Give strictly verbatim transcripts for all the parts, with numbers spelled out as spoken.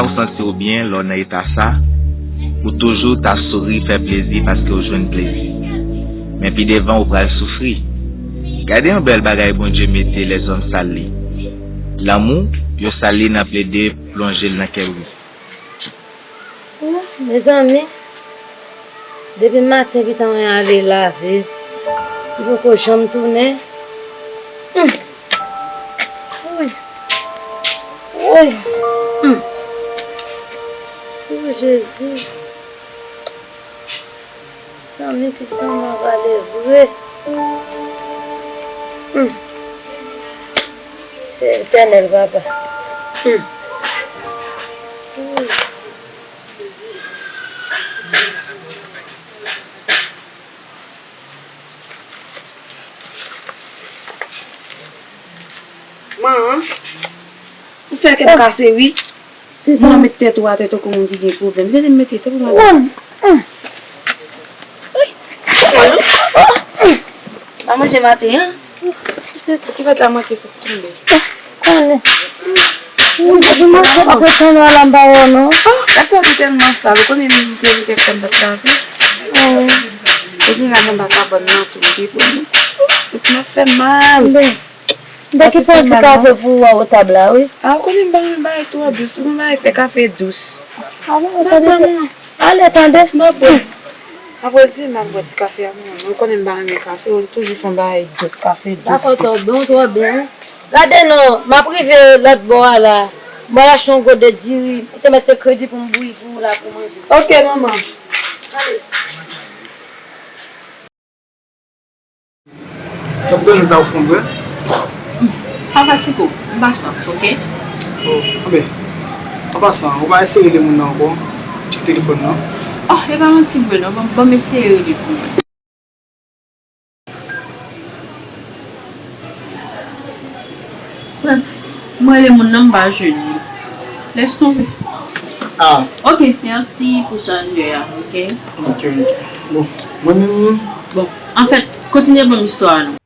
Ou santi w byen lè w nan eta sa, ou toujou ta souri, fè plezi paske w jwenn plezi. Men pi devan ou pral soufri. Gade yon bèl bagay Bondye mete lèzòm sal li. Lanmou, yo sal li nan plede plonje l nan kè bri. Oh, mezanmi, depi maten pitit mwen ale lave, li poko janm tounen. Hmm. Woy. Woy. Hmm. Oh, Jezi. Zanmi pitit mwen pale vre. Hmm. Se Etènèl, papa. Hmm. Hmm. Man, ou fè kè m kase, wi. Mwen met tèt ou atè tankou moun ki gen pwoblèm. Tande m mete tèt ou atè. Wan. Mm. Ay. Kòman yo? Pa manje maten an? Tèt ki fèt la manke sot tonbe. Konnen. Moun depi manje pa pran tan nan la m pa wè w non. Oh, gad sa te tèlman sal. Ou konnen m te gen kèk tan m pa t lave. Oh. Epi la m anba kabann nan tou m te pran. Senti m ap fè m mal. Mwen ki fè yon ti kafe pou ou a o tab la, wi. A, ou konnen m pa renmen bagay twò dous. Ou konn bagay fè kafe dous. A, bon, tande. Ale, tande. Mwen bwè. Apre zi, m ap bwè ti kafe a mwen. Ou konnen m pa renmen kafe, ou toujou fè yon bagay dous, kafe dous. Dakò, twò bon, twò byen. Gade non, m ap rive lòt bò a la. Mwen al achte yon gode diri, ou te mèt te kredi pou m bouyi pou ou la pou manje. Ok, manman. Ale. Sa pou danje ta ofri w dwe? Pa fatige w, m pa chans, ok? Oh, anben, an pasan, ou pa eseye rele moun nan ankò? Tcheke telefòn nan. Oh, e pa manti vre non, ban, ban m eseye rele pou ou. Bref, mwen rele moun nan, m pa jwenn li. Lès tonbe. Ah. Ok, mèsi pou chaje a, ok? Ok, ok. Bon, mwen menm. Bon, anfèt, kontinye ban m istwa a non.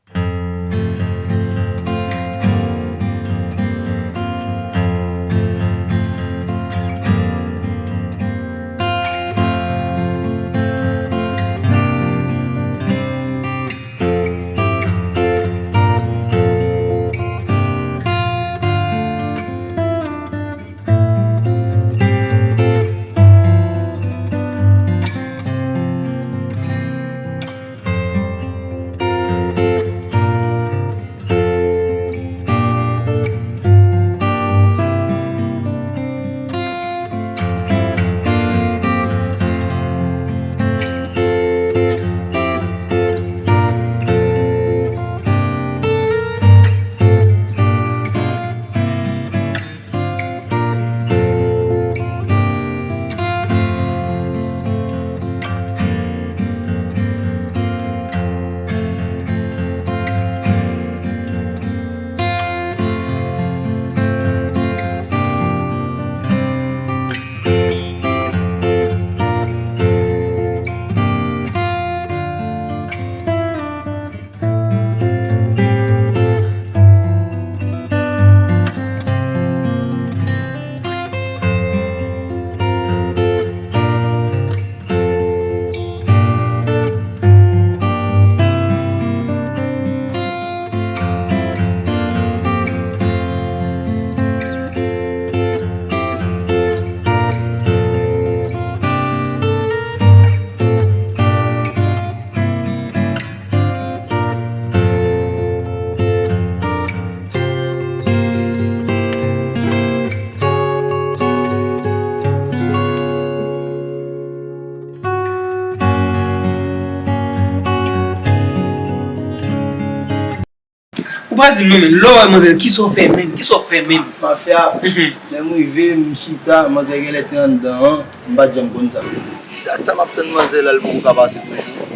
Ou pa di m non, men lè w wè manzè, kisa w fè menm? Kisa w fè menm? Mafya, lè m rive, m chita, manzè genlè te anndan an, m pa t janm konn sa. Dat sa m ap tann manzè la, l poko ka pase toujou.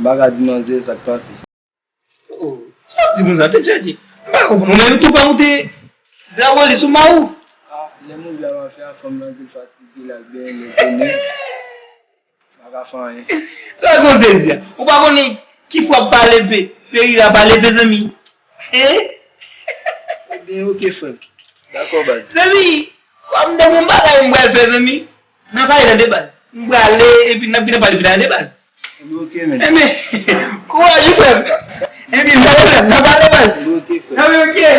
M pa ka di manzè sa k pase. Oh, sa w ap di konsa, te tchèche. M pa konprann. Ou menm tou pa moute drapo li sou mari w. Ah, lè mwen vle ap fè a, fanm nan te fatige, l al benyen, l konnen. Pa ka fè anyen. Sa w ap konn sezi a? Ou pa konnen ki fwa pale pe, Perira pale pe, zanmi? Hein? Ebyen, oke, frè m. Dakò, baz. Zanmi, kòm m te gon bagay m pral fè, zanmi, n a pale tande, baz. M prale, epi n ap gentan pale pi tande, baz. Ebyen, oke, men. Ebyen, kouraj, wi, frè m. Epi, n a pale, n a pale, baz. Ebyen, oke, frè m. Ebyen, oke.